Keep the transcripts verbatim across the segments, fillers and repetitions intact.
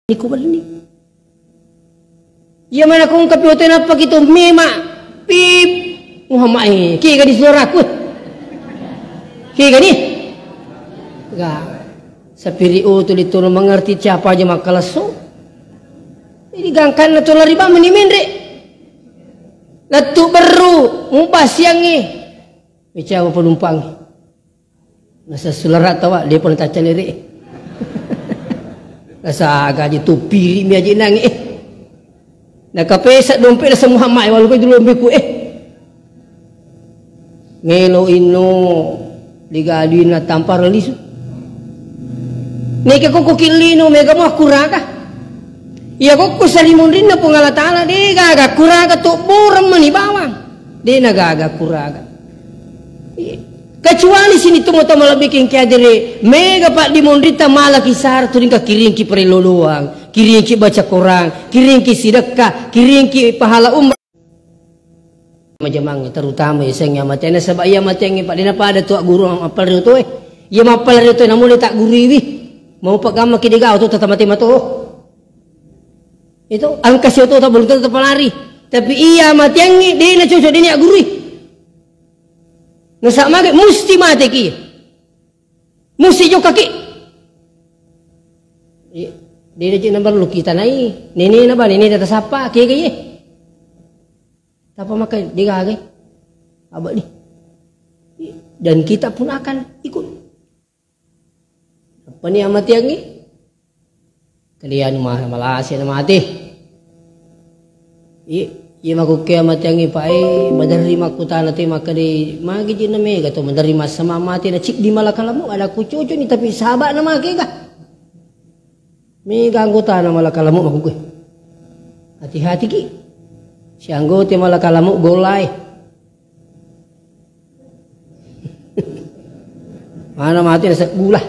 Ni ku benni. Iya mana ko engka pi oto nappa ki to mema. Pip. Muhammad, eh, kega ni suaraku? Kega ni? Ga. Sapiri oto di tolo mengerti siapa aja makkalesso. Jadi gangkanna to lari bang meni menre. Lettu berru, mubasiangngi. Mecawa penumpang. Nasa sulara tawa, dia pun taccalere. Nasa aga aja tu piri mi aja nangi, eh. Nakapesa dompet nasa Muhammad, walau kau dulu dompetku, eh. Melo inno digaduina tampar lisu. Neke koko kilino mega mau akkuraga. Iya koko sarimunrinna Puang Allah Ta'ala de gaga akkuraga to boreng mani bawang. De na gaga akkuraga. Kecuali sini tu moto malebbi kengki adere mega pak di mondrita mala kisar turing ka kiring ki perelo doang, kiring ki baca Quran, kiring ki sidekka, kiring ki pahala umrah. Majamang terutama iseng ya mate nasaba iya mate ngi pak dena pada tua guru mappal ri otoe. Iya mappal ri otoe namu le tak guriwi. Mau pak gamma ki dega oto tata mate mato. Itu angka si oto tak belum tentu palari. Tapi iya mate ngi dena cocok dena gurui. Nasa mage musti mate ki. Musti jokka ki. Iya. Dena cek nomor lu kita nai. Nene na ba nene tata sapa kega ye. Tapa maka degaga. Abak ni. Dan kita pun akan ikut. Apa ni amatiangi? Kalian mah malasi na mati. Iya, iya makukke amatiangi pae maderri makkutana te makkede magi jinna mega to maderri massama mati na cik di malakalamu ada kucucu ni tapi sahabat na makega. Mega anggotana malakalamu makkukue. Hati-hati ki. Si anggote malakalamu golai. Mana mati rasa gula.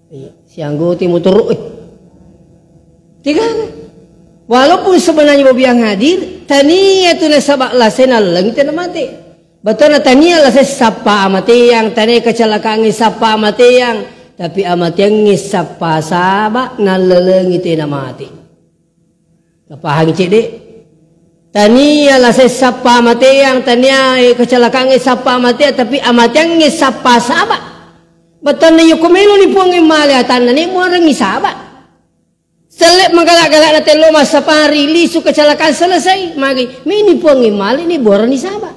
Iya, si anggote motoro eh. Tiga. Walaupun sebenarnya Bobi yang hadir, tania tu nasaba lasena leng tena mati. Betona tania lase sappa amateang, tania kecelakaan sappa amateang, tapi amateangngi sappa saba nallelengi tena mate. Napahangi cedde? Tania lase sappa amateang, tania eh, kecelakaan sappa amateang, tapi amateangngi sappa saba. Betona yoko meloni puang male atanna ne muarengi saba. Selle magala-galana tello massapari lisu kecelakaan selesai magi mini puang male ni buarani saba.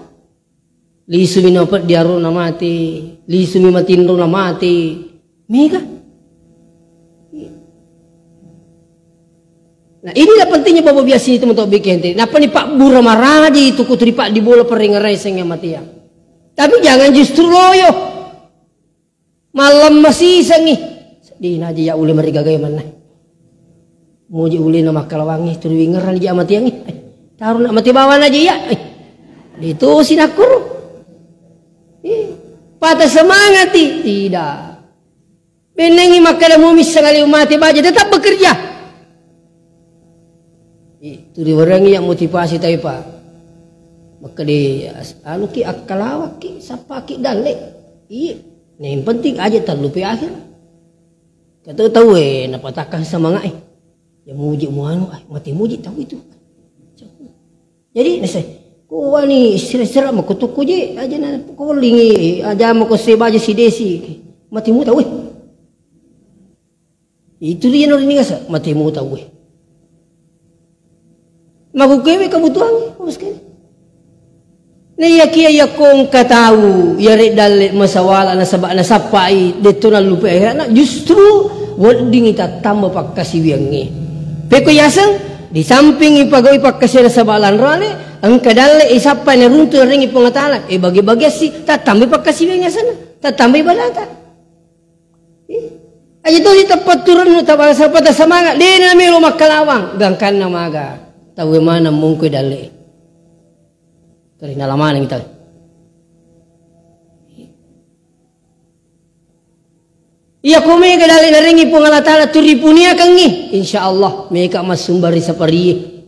Lisumi napeddi arona mati, lisumi matinrona mati. Mega. Nah, inilah pentingnya Bapak biasa itu untuk bikin. Napa ni Pak Bura maraji itu kutu di Pak di bola peringerai sehingga mati ya. Tapi jangan justru loyo. Mallemma sisengngi. Sedihna aja ya ule marigagai manna. Muji ulena makkalawangngi, turu wingerrang ja matiangngi. Eh, taruna mati bawana aja ya. Eh, itu sinakkuru. Eh, patah semangati. Tidak. Bennengngi makkada mumisseng ale mate baja tetap bekerja. Ih, tu riwerengngi ya motivasi taipa. Makkeda, as-, anuki akkalawakki, sappaki dalle. Iya, yang penting aja terlupa akhir. Kata tahu eh, napatakkan semangat eh. Ya muji muanu, eh, mati muji tahu itu. Jadi, nese, kuani sira-sira makutukku je, aja na kulingi, aja mako sebaja si desi. Mati mu tahu eh. Itu dia nuri ningasa, mate mota gue. Maku kewe kebutuhan, bos kan. Nah, iya kia iya kongka tahu, iya rek dalle masawala nasaba nasappai detto nallupe akhirat, nah, justru wedding ita tambah pakkasiwiangnge. Peko yaseng, di samping ipagoi pakkasiwiang nasaba lanrane, engka dalle isappai naruntu ring Puang Taala, e bagi-bagi si, tatambai pakkasiwiang yaseng, tatambai ibadata. Ih, aja to tapatturunnu tabangsa pata semangat, dena melo makkalawang, gangkanna maga. Tau mana mungkoi dalle. Karena lama nang kita. Iya ko mega dalle narengi Puang Allah Taala turi puniakangi, insya Allah mega massumbari sapariye.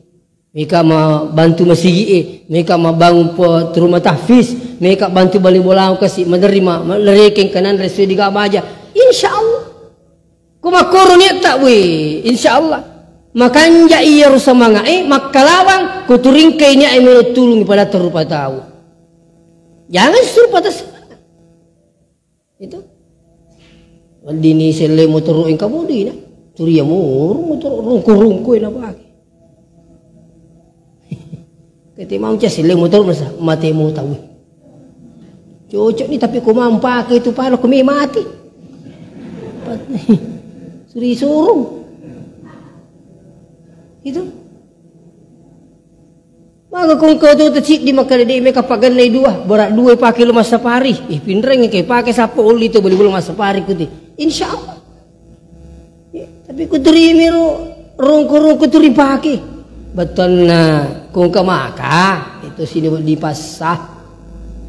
Meka ma-, bantu masigi e, meka mabangun pe-, rumah tahfiz, meka bantu bali bola kasi, maderri ma-, ma-, lerekeng kanan resue diga baja. Insya Allah. Ko makkoro niatta, we, insya Allah. Makanja iyaro semangat, eh, makkalawang, ko turingkai niat e melo tulungi pada terrupa tau. Jangan suruh patah semangat. Itu. Weddini selle motoro engka bodina. Turia moro motoro rungku-rungku e napake. Kete mau cas selle motoro masa mate mo tau. Cocok ni, tapi ko mau pake itu palo ko me mati. Suri surung. Itu. Maka kong kau tu tecik di maka de meka pagannai dua, berat dua pake lo massapari. Ih, pinreng ke pake sapo oli tu beli lo massapari kuti. Insya Allah. Ya, tapi kuturimiro rongko-rongko turi pake. Betul na kong ke maka itu sini dipassa.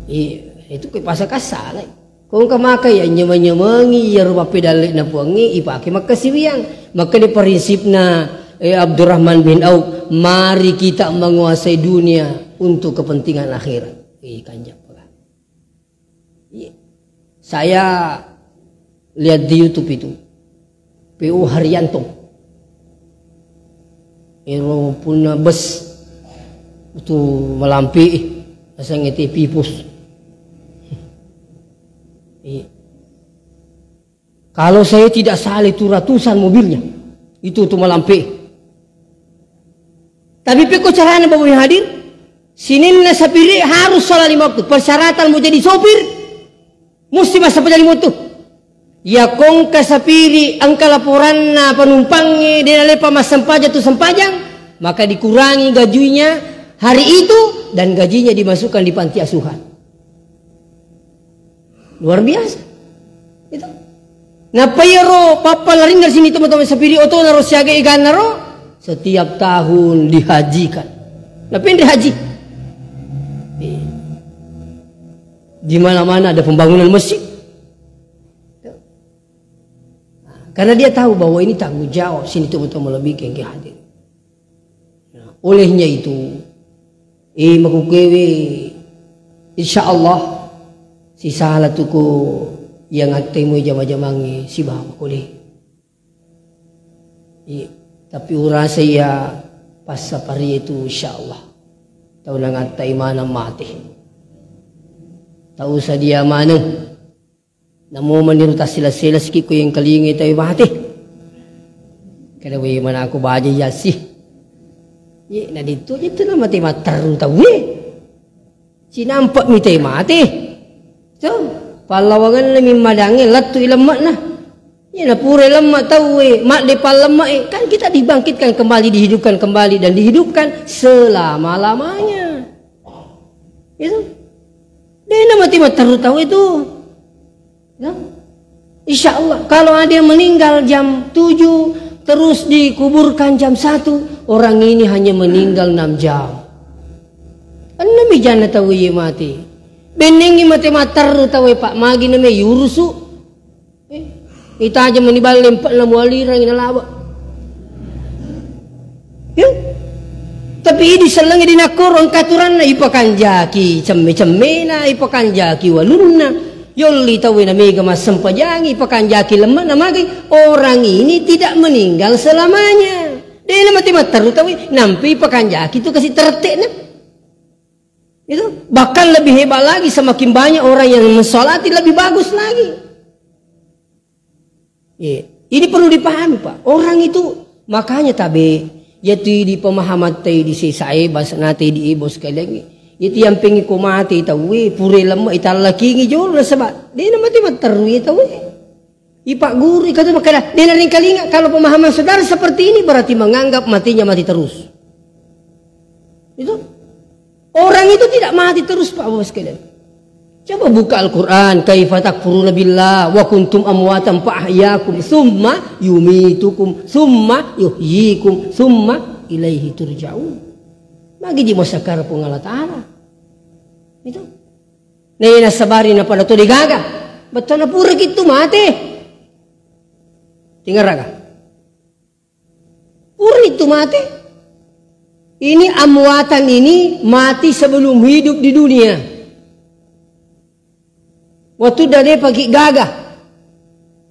Iya, itu ke pasa kasala. Ko engka maka iya nyameng-nyamengi iyaro mappedalle'na Puangnge, ipake makkasiwiang. Makkeda prinsipna, eh, Abdurrahman bin Auf, "Mari kita menguasai dunia untuk kepentingan akhirat." Eh, kanjappa. Iya. Saya lihat di YouTube itu. P O Haryanto. Ero punna bus tu malampe, eh, nasengnge te pipus. Iya. Kalau saya tidak salah itu ratusan mobilnya. Itu tu malampe. Tapi pekko carana Bapak Ibu hadir, sininna sapiri harus sholat lima waktu. Persyaratan mau jadi sopir, musti massempajang lima waktu. Ya kongka sapiri engka laporanna penumpangnge, de nalepa massempajang tu sempajang, maka dikurangi gajinya hari itu dan gajinya dimasukkan di panti asuhan. Luar biasa. Itu. Nappa iyaro pappalarinna sini teman-teman sapiri oto naro siaga eganna ro, setiap tahun dihajikan. Napenre haji. Iya. Di mana-mana ada pembangunan masjid. Karena dia tahu bahwa ini tanggung jawab sini teman-teman lebih ke hadir. Nah, olehnya itu, eh, makukewe, insya Allah, sisala tuko yang atemu jama-jamangi sibawa kole. Iya, tapi urasa ya passapari itu insya Allah. Tau nangattai mana mati. Tau sadia maneng. Namo maniru tassila-sila sikikku yang kalingai tawe mate. Kada we manako baja yassi. Ye, na ditu je tu na mate matteru tau we. Cinampak mi tawe mate. So, pallawangan mi madange lattu ilemmakna. Ye, na pura ilemmak tau we, madde pallemmak e. Kan kita dibangkitkan kembali, dihidupkan kembali dan dihidupkan selama-lamanya. Gitu. Dena mati matteru tau itu. Ya. Insya Allah, kalau ada yang meninggal jam tujuh, terus dikuburkan jam satu, orang ini hanya meninggal enam jam. Enam jam na tau ye mati. Benengi mati matteru tau e, Pak, magi name yurusu. Eh, itaja meni balle empe'na mualirang inalawa. Ya. Tapi idi sellengi dinakkoro engka aturanna, ipakanjaki cemme-cemmena, ipakanjaki walunna. Yolli tauwe na mega massempajangi, ipakanjaki lemme'na, magai orang ini tidak meninggal selamanya. Dena mati matteru tauwe, nampi ipakanjaki tu kasi terette'na. Itu bahkan lebih hebat lagi, semakin banyak orang yang mensolati lebih bagus lagi. Iya. Ini perlu dipahami, Pak. Orang itu makanya tabe, yaitu di pemahaman tadi di sesae, bahasa nate di ibu sekalian. Yaitu yang pengen ko mati tahu, we, pure lemma italakingi jolo nasaba. Dena mati matteru ya tahu, we. Ipak guru ikatu makanya, dena ringkalinga, kalau pemahaman saudara seperti ini berarti menganggap matinya mati terus. Itu orang itu tidak mati terus, Pak, Bapak sekalian. Coba buka Al-Quran, "Kaifa takfuruna billah wa kuntum amwatan fa ahyakum, summa yumitukum, summa yuhyikum, summa ilaihi turja'un." Magi di masakar Puang Allah Ta'ala. Itu. Nei nasabari na pada to degaga. Betul na pura gitu mate. Tinggal raga. Pura itu mate. Ini amwatan ini mati sebelum hidup di dunia. Waktu dade pagi gaga.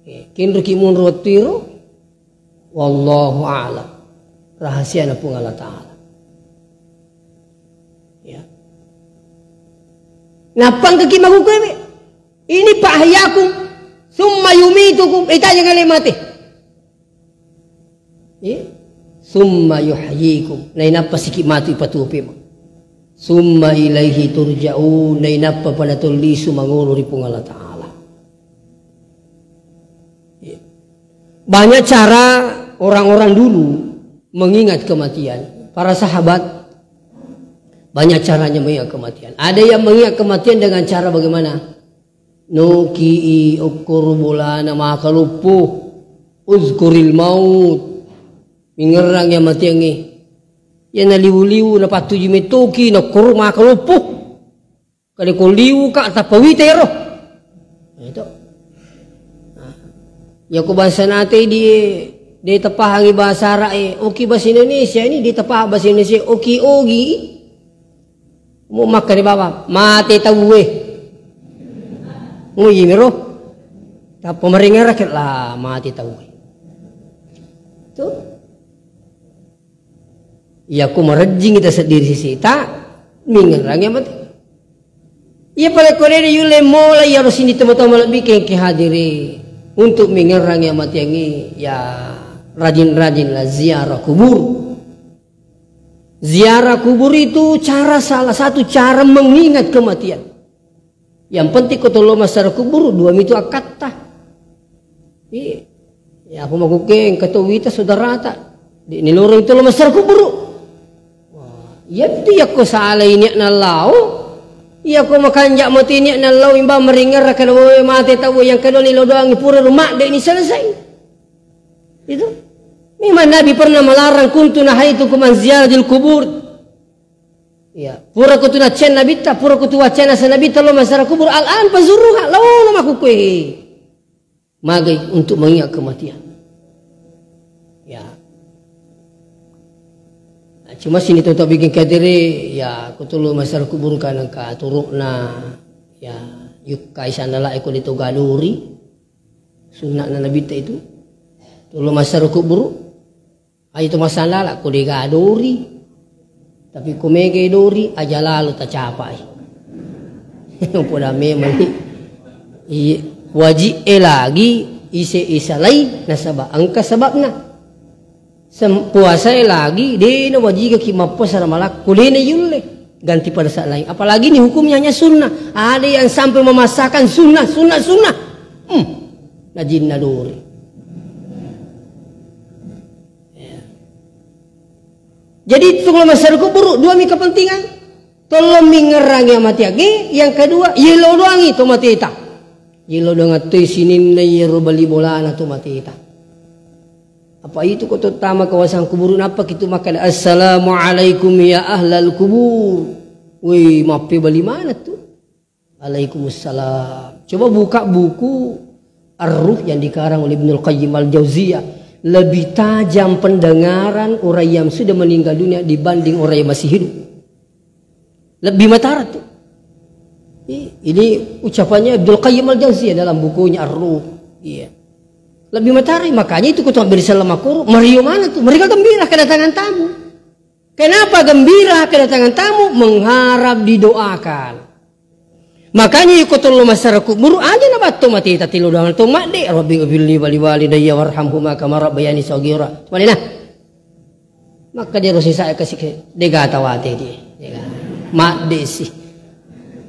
Eh, kinruki munro tiro. Wallahu a'lam. Rahasiana Puang Allah Ta'ala. Ya. Nappa engkaki makkukkuewe. Ini fa ahyakum, summa yumitukum. Ita jangan le mate. Ya. Summa yuhyikum. Nainappa siki matu ipatupi ma. Summa ilaihi turja'un. Nainappa pada tollisu mangolo ri Puang Allah Ta'ala. Ya. Banyak cara orang-orang dulu mengingat kematian. Para sahabat banyak caranya mengingat kematian. Ada yang mengingat kematian dengan cara bagaimana? Noki i okkoro bolana makaloppo. Uzkuril maut. Mingerang ya matiangi. Ya naliwu-liwu napattuju metoki nokkoro makaloppo. Kali ko liu ka tappa wita ero. Itu. Nah. Ya ko bahasa nate di de tapahangi bahasa Arab e. Oki bahasa Indonesia ini de tapaha bahasa Indonesia. Oki ogi. Mau makan di bawah. Mate tauwe. Mau iya miro. Tappa maringara ke lah mate tauwe. Tuh. Iya ko marejjing ita seddiri sisita, mingerang ya mate. Iya pale ko dede yulle mola iya ro sini teman-teman lebih ke hadiri untuk mingerang ya mate angi ya rajin-rajin lah ziarah kubur. Ziarah kubur itu cara salah satu cara mengingat kematian. Yang penting ko tollo massara kuburu dua mitu akkatta. Iya. Ya apa makuke engka to wita saudarata. Di nilorong tollo massara kuburu. Wah, iya tu ya ko salah ini na lao. Iya ko makanja mati ini na lao imba meringara kada wae mate tau yang kedua lilo doang pura rumah de ini selesai. Itu. Memang Nabi pernah melarang kuntu nahaitukum an ziyaratil kubur. Iya, pura kutu nacen nabitta, pura kutu wacana sa nabitta lo massara kubur. Al-an fazuruha, laono makkukue. Magai untuk mengingat kematian. Ya. Nah, cuma sini tetap bikin kadere, ya, kutu lo massara kubur kan engka turukna, ya, yukkai sana la eko dito gadori. Sunnah na nabitta itu. Tolo massara kuburu. Aja to masalah ko dega dori. Tapi ko mega dori aja lalo tacapai. Poda memang ni. Iya, wajib e lagi ise isalai nasaba engka sebabna. Sem-, puasa e lagi dena wajigaki mappuasa malakko dena yulle ganti pada saat lain. Apalagi ini hukumnya hanya sunnah. Ada yang sampai memaksakan sunnah, sunnah, sunnah. Hmm. Najinna dori. Ya. Jadi itu kalau masyarakat kubur dua mi kepentingan. Tolong mingerang ya mati agi, yang kedua yelo doangi to mateta. Yelo doang atoi sininna yero bali bolana to mateta. Apa itu ko to tama kawasan kubur napa kitu makan assalamualaikum ya ahlal kubur. Woi mappe bali mana tu? Alaikumussalam. Coba buka buku Ar-Ruh yang dikarang oleh Ibnul Qayyim Al-Jauziyah. Lebih tajam pendengaran orang yang sudah meninggal dunia dibanding orang yang masih hidup. Lebih matara tu. I-, ini ucapannya Ibnul Qayyim Al-Jauziyah dalam bukunya Ar-Ruh. Iya. Lebih matara, makanya itu ketua Beri Salam Makuru, Mario mana tu? Mereka gembira kedatangan tamu. Kenapa gembira kedatangan tamu? Mengharap didoakan. Makanya iko tollo masyarakat kubur aja na batto mati tati lo doang to madde, Rabbi ghfirli wali walidayya warhamhuma kama rabbayani shaghira. Mana? Maka dia rosi saya kasih ke dega tawate dia. Dega. Madde sih.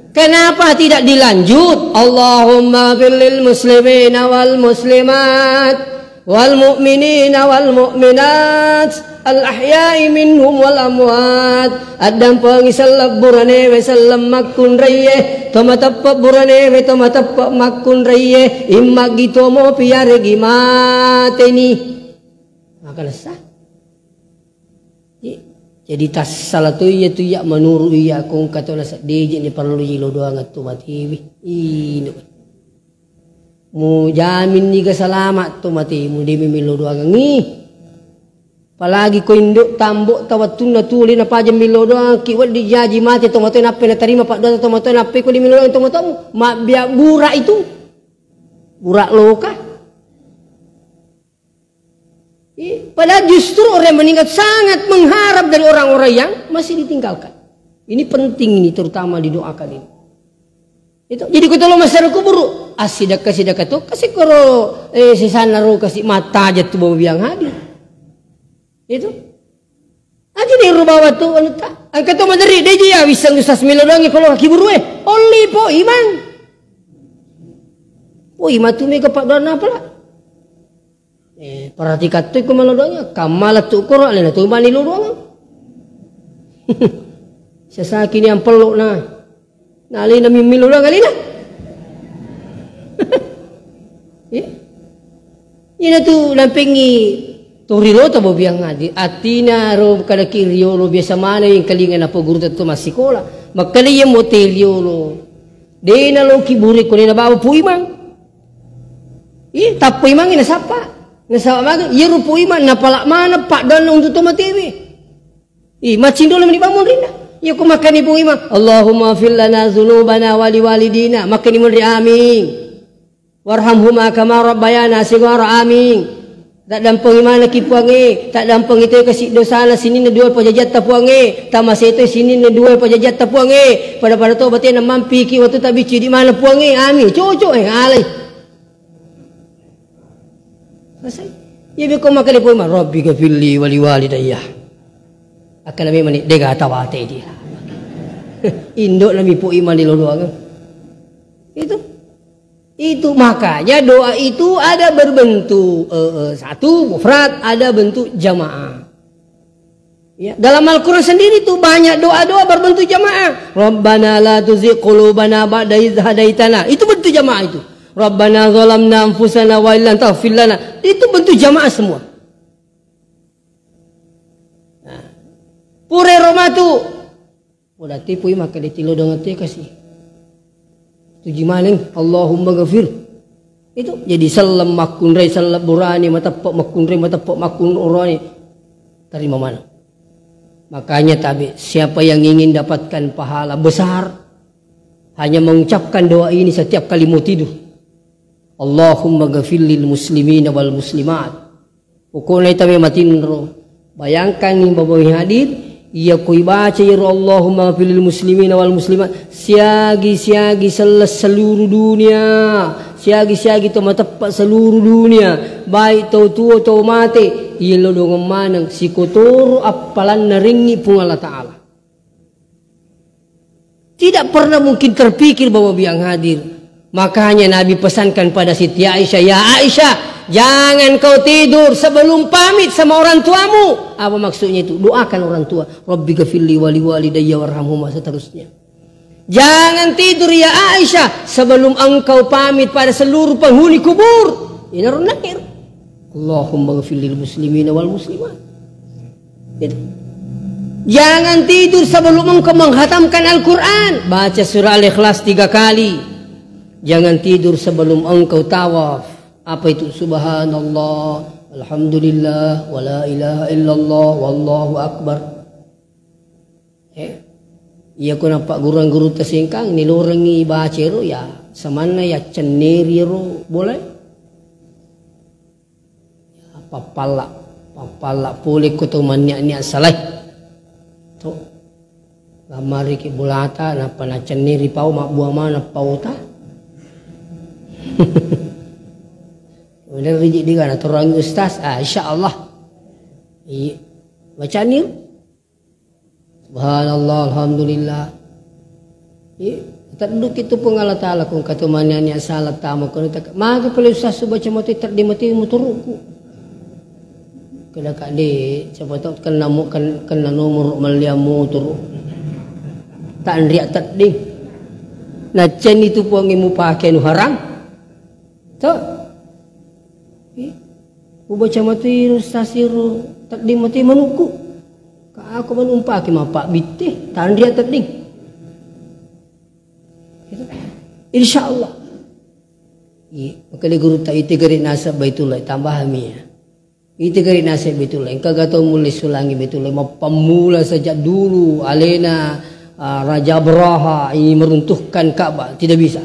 Kenapa tidak dilanjut? Allahumma fir lil muslimina wal muslimat wal mu'minina wal mu'minat al ahya'i minhum wal amwat. Addampengi selleng buranewe selleng makkunraiye, to mateppe buranewe to mateppe makkunraiye, immaggi tomo piyaregi mateni. Maka nessa. Jadi tassala to iya tu iya menurut iya ko engka to naseddiji ni parellu ilo doang tu matiwi. Ino. Mujamin niga salama to matimu de mi milo doangengngi. Apalagi ko indo tambo ta wettunna tu le napaja milo doangki weddi jaji mate to matoe nappe natarima paddoa to matoe nappe ko de milo doang to matomu. Mabbia bura itu. Bura loka. Iya, padahal justru orang yang meninggal sangat mengharap dari orang-orang yang masih ditinggalkan. Ini penting ini, terutama didoakan ini. Itu. Jadi, ko tolo massarang kuburu, assidakka-sidakka to, kasi koro, eh, sisanna ro kasi mattaja tu bawa biang hadir. Itu. Aja ni rubawa tu anu ta. Angka to maderi, de ji ya, wisseng usas melo doangi ko lo kuburu e. Olli po imang. Po imang tu mega paddoanna apa lah? Eh, perhatikan tu ko melo doangi, kamma lettu koro alena tu mani lo doang. Sesaki ni ampello na. Na alena mimmilo doang alena. Iya. Ina tu nampengi to rilo to bobiang adi. Atina ro kada ki riolo biasa mana yang kalinga na poguru tu masikola. Makkada iya mo te riolo. De na lo kuburu ko ni na bawa pu imang. Iya, tappa imang ina sapa. Nasaba maga, iya ro pu imang napala mana paddoanna untuk to matewe. Ih, macindo lo meni bangun rinna. Iya ko makkani pu imang, Allahumma fir lana dzunubana wa liwalidina. Makkani munri amin. Warhamhuma kama rabbayana shighara, amin. Taddampengi manekki puangnge, taddampengi toi kasi dosana sininna dua pajajatta puangnge, tamasetoi sininna dua pajajatta puangnge, pada-pada to batena mampiki wattu tabicci di mana puangnge, amin. Cocok, eh, alai. Selesai. Iya, beko makkeda pu imang, Rabbi ghafirli wa liwalidayya. Akkeda memang ni, dega tawate dia. Indo nami pu imang di loloang. Itu. Itu makanya doa itu ada berbentuk, eh, eh, satu mufrad, ada bentuk jamaah. Ya, dalam Al-Quran sendiri tuh banyak doa-doa berbentuk jamaah. Rabbana la tuzigh qulubana ba'da idz hadaitana. Itu bentuk jamaah itu. Rabbana zalamna anfusana wa illam taghfir lana. Itu bentuk jamaah semua. Nah. Pura romatu. Udah tipu i makkeda tilo dengan te kasi. Tuji maneng, Allahumma ghafir. Itu jadi selleng makkunrai, selleng burani, mateppa makkunrai, mateppa makkunrai. Terima mana? Makanya tabe, siapa yang ingin dapatkan pahala besar, hanya mengucapkan doa ini setiap kali mau tidur. Allahumma ghafir lil muslimina wal muslimat. Pokokna ita me matinro. Bayangkanni, Bapak Ibu hadir, iya ko ibaca iyaro Allahumma ghafir lil muslimina wal muslimat, siagi-siagi selle seluruh dunia, siagi-siagi to mateppa seluruh dunia, baik tau tuo, tau mate, iya lodongeng maneng, sikotoro appalanna ringngi Puang Allah Ta'ala. Tidak pernah mungkin terpikir bahwa biang hadir. Makanya Nabi pesankan pada Siti Aisyah, "Ya Aisyah, jangan kau tidur sebelum pamit sama orang tuamu." Apa maksudnya itu? Doakan orang tua. "Rabbi ghafirli wali walidayya warhamhuma," seterusnya. Jangan tidur ya Aisyah sebelum engkau pamit pada seluruh penghuni kubur. Ini orang nakir. Allahumma ghafir lil muslimina wal muslimat. Gitu. Jangan tidur sebelum engkau menghatamkan Al-Quran. Baca surah Al-Ikhlas tiga kali. Jangan tidur sebelum engkau tawaf. Apa itu? Subhanallah, alhamdulillah, wa la ilaha illallah, wallahu akbar. Eh, iya ko napaggurung guru tasengkang, nilorengngi bacero ya, samanna ya cenneri ro bolai. Ya, pappalla, pappalla pole ko to mannia-nia salai. To, lamari ki bolata, napa nacenneri pau, mabbua mana pauta. Bener riji digana, torangi ustaz, ah, insya Allah. Iya, bacani. Subhanallah, alhamdulillah. Iya, tedduki tu Puang Allah Ta'ala, kung katumani-ani asala tama, kung tak-, maka pale usah subaca mati, teddi mati muturuku. Kada kade, siapa tahu kena mu-, ken-, kena nomor meliam motor. Tak nriak teddi. Nah, cen itu Puang imu pakai nu haram. Tuh. Iya. Ubaca mati, ustaz iro, teddi mati manukku. Ka aku manumpaki mapabbitte, tanria tedding. Gitu. Insya Allah. Iya, makanya guru tak itu gari nasab Baitullah, tambah mi ya. Itu gari nasab Baitullah. Engka gak tahu mulai sulangi Baitullah. Mappamula sejak dulu alena, ah, Raja Abraha ini meruntuhkan Ka'bah. Tidak bisa.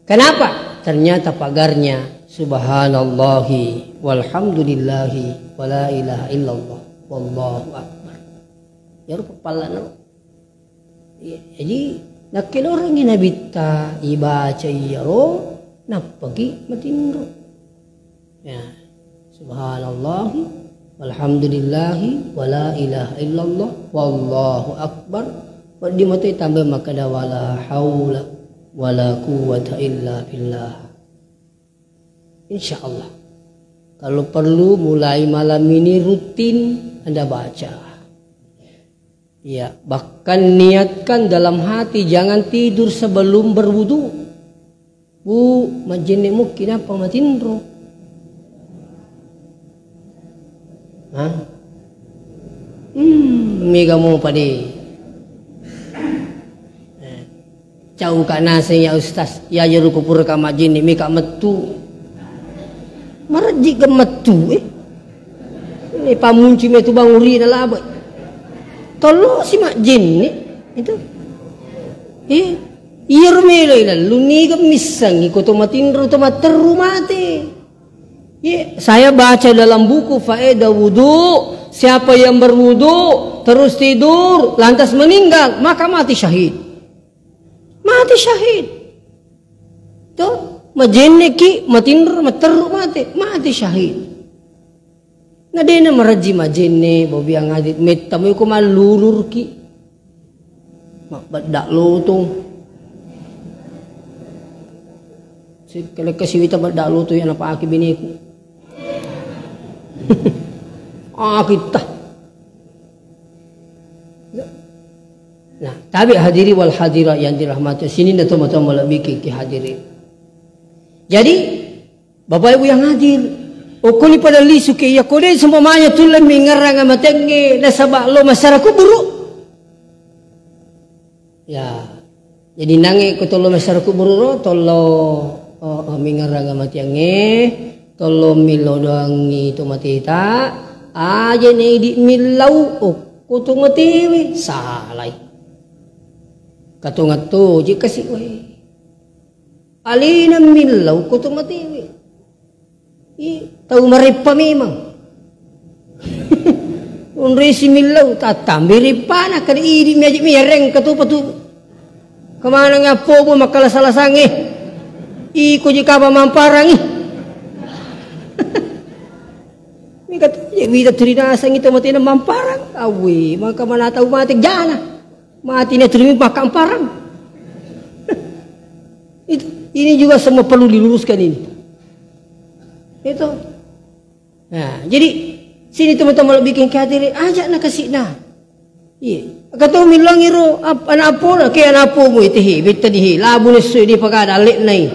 Kenapa? Ternyata pagarnya Subhanallahi walhamdulillahi wala ilaha illallah wallahu akbar. Iyaro pappalla'na. Iya, jadi nakkelorengngi nabitta ibaca iyaro, nappaki matinro. Ya, subhanallahi walhamdulillahi wala ilaha illallah wallahu akbar. Wedding mato tambai makkeda wala haula wala quwwata illa billah. Insya Allah. Kalau perlu, mulai malam ini rutin Anda baca. Ya, bahkan niatkan dalam hati, jangan tidur sebelum berwudu. Bu, majjenne mukki nappa matinro. Hah? Hmm, mega mo pade. Eh, cau ka naseng ya ustaz, ya jeru ku pura ka majjenne mega mettu. Marejji ke mettu, eh. Ini pamunci metu banguri na labe. Tollo si majjenne itu. Eh, iya ro melo ilallu niga missengi ko to matinro to matteru mate. Ye, saya baca dalam buku faedah wudu, siapa yang berwudu terus tidur lantas meninggal, maka mati syahid. Mati syahid. To, majenneki, matinro, matteru mate, mati syahid. Na dena marejji majenne, bobiang adit, metta mo ko mallulurki. Mabbedda lotong. Sikkele kasiwita bedda lotong ya napake bineku. Ah, kita. Nah, tabe hadiri wal hadirat yang dirahmati. Sini na toma-toma lebih ki hadiri. Jadi, Bapak Ibu yang hadir, okkoni pada lisu ke iya kode seumpamanya tulle mingerrang amatengnge nasaba lo masyarakat kuburu. Ya. Jadi nange ko tollo masyarakat kuburu ro, tollo, oh, oh, mingerrang amatiangnge, tollo millo doangi to mateta, aja ne idi millau, oh, ko to matewe, salai. Katongatto je kasi wae. Alena millau ko to matewe. Ih, tau mareppa memang. Onresi millau, tattambai reppana, kada idi miaji miareng katupa tu. Kemana ngappo bu makkala salasange. Iko ji kaba mamparangi. Mika tu je wita turi nasangi to matena mamparang. Awe, maka mana tau mate jana. Mati na turi makkamparang. Itu, ini juga semua perlu diluruskan ini. Itu. Nah, jadi sini teman-teman lo bikin khawatir, aja na kasih na. Iya. Kata millang iro ap- anak apo na, ke anak apo mu itu he, betta di he, labu nesu di pagada alek nai.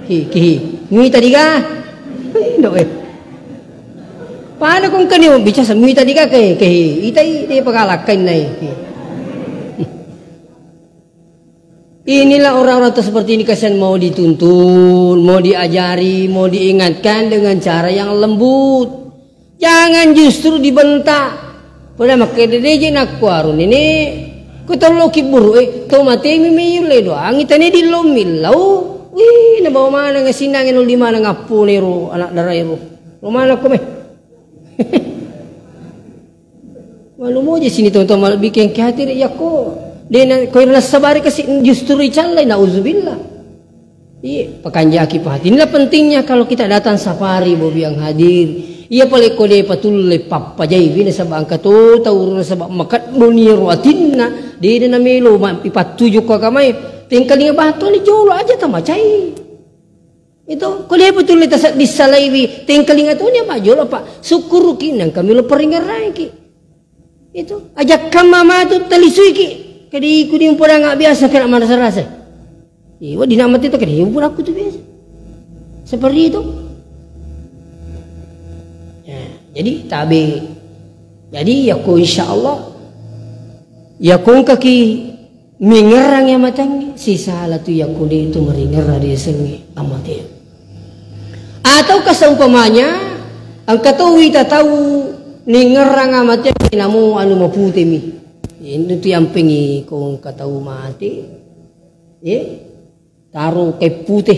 He, ke he. Mita diga? Indo eh. Pada kong kani bicara mita diga ke, ke he. Itai di pagalakan nai. He. Inilah orang-orang seperti ini kasihan mau dituntun, mau diajari, mau diingatkan dengan cara yang lembut. Jangan justru dibentak. Pada makkeda deje nakkuaru nene, ku tollo kiburu eh, to matemi meyulle doang, itane dillo millau. Wih, nabawa mana ngasinange nol di mana ngappone ro anak dara ro. Lo mana ko meh? Malu moja sini teman-teman malebbi kengke hati re, yakko dena koi rasa sabari kasi justru icallai, nauzubillah. Iya, pakanjaki pahati. Inilah pentingnya kalau kita datang safari, bobi yang hadir. Iya pale ko de patulle pappajai bina sabab angka to tau rasa sabab makat dunia ruatinna. Dena namelo ma ipattuju ko agamai. Tengkalinga batu ni jolo aja tamacai. Itu, ko depa tulle tasedding salaiwi, tengkalinga toni apa jolo, Pak. Sukkuruki nengka melo paringerraiki. Itu, ajakkamma matu talisuiki. Kadi ku di umpodanga biasa kena marasa-rasa. Iya, di nama itu kadi umpodakku tu biasa. Seperti itu. Ya, jadi tabe. Jadi yakko insya Allah, yakko engkaki Mengerrangi amatengnge, sisala tu yakko de tu maringerra riasengnge amatengnge. Ataukah seumpamanya engka to wita tau ningerrang amatengnge namo anu maputemi. Intu tu yampengi ko engka tau mate, ye, taro kain pute,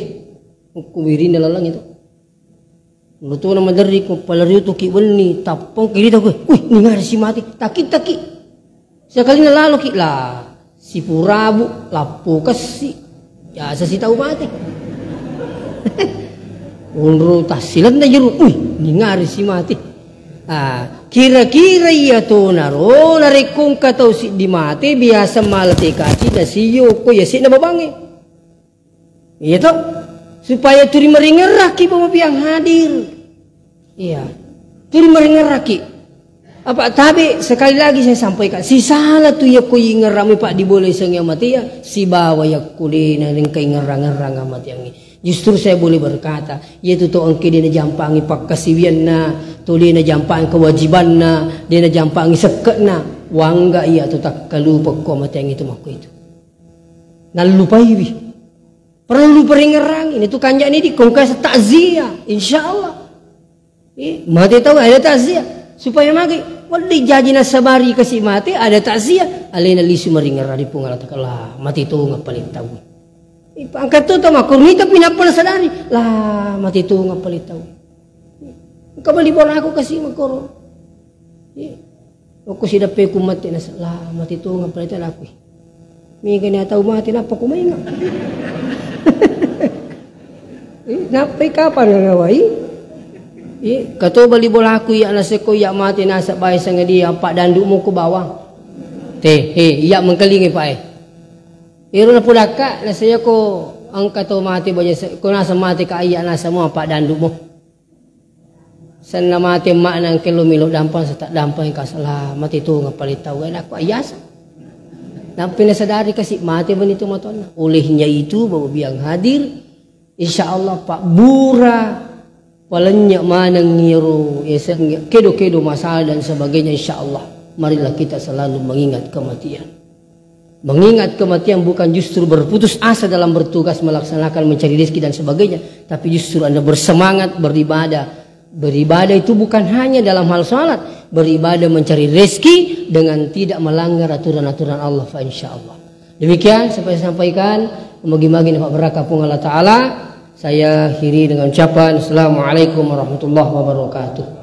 ukku wirinna laleng itu. Rutuna maderri ko pala riutuki wenni, tappong ki rita ko, "Wih, ningari si mati, taki, taki." Sekali nalaloki, lah, sipurabu, lappo kessi. Biasa si tau mati. Unru tassilenna jeru, "Wih, ningari si mati." Ah, kira-kira iya tonaro, narekko engka tau siddi mate, biasa mala tekaci, nasiyo ko iya se'na babangnge. Iya to? Supaya turi maringerraki, Bapak yang hadir. Iya. Turi maringerraki. Apa tabe, sekali lagi saya sampaikan, sisala tu yakko ingerrami, Pak, diboleh sengi amatia, sibawa yakko dena ringka ingerrang-ngerrang amatiangi. Justru saya boleh berkata, yaitu to engke dena jampangi pakkasiwianna, to dena jampangi kewajibanna, dena jampangi sekke'na, wangga iya to takkalupa ko amatiangi tu makko itu. Nallupaiwi. Perlu peringerangi, ini tu kanjani di kongkas takziah, insya Allah. Eh, mate tau ada takziah. Supaya magi, wadde jaji nasabari kasi mate, ada takziah. Alena lisu maringerang di Puang Allah Ta'ala. Mate tongeng paling tau. Eh, angkat tu tau makurni tapi nappa nasadari. Lah, mate tongeng paling tau. Engka bali bolaku kasi makoro. Eh, okko sideppeku mate nasa-, lah, mate tongeng paling tau aku. Mega ni tau mate, nappa ku mainga. Eh, nappai kapang ngawai? Eh, kato bali bolaku iya naseko iya mate nasa bae sangadia, Pak, dandu mo ku bawang. Te, eh, iya mengkelingi, Pak, eh. Ero napodakka, nasaya ko engka to mate baja se-, ko nasa mate ka iya nasa mo, Pak, dandu mo. Senna mate makna engke lo melo dampang, seta dampang ka sala, mate tongeng paling tau, eh, nakko ayasa. Nampai nasadari kasi mate bani tu matonna. Olehnya itu, Bapak Ibu yang hadir, insya Allah, Pak, bura palennye maneng iro, ya, se-, kedo-kedo masalah dan sebagainya, insya Allah. Marilah kita selalu mengingat kematian. Mengingat kematian bukan justru berputus asa dalam bertugas, melaksanakan, mencari rezeki dan sebagainya, tapi justru Anda bersemangat beribadah. Beribadah itu bukan hanya dalam hal salat, beribadah mencari rezeki dengan tidak melanggar aturan-aturan Allah, fa insya Allah. Demikian sampai saya sampaikan, magi-magi dapat berkah Puang Allah Ta'ala. Saya akhiri dengan ucapan, Assalamualaikum warahmatullahi wabarakatuh.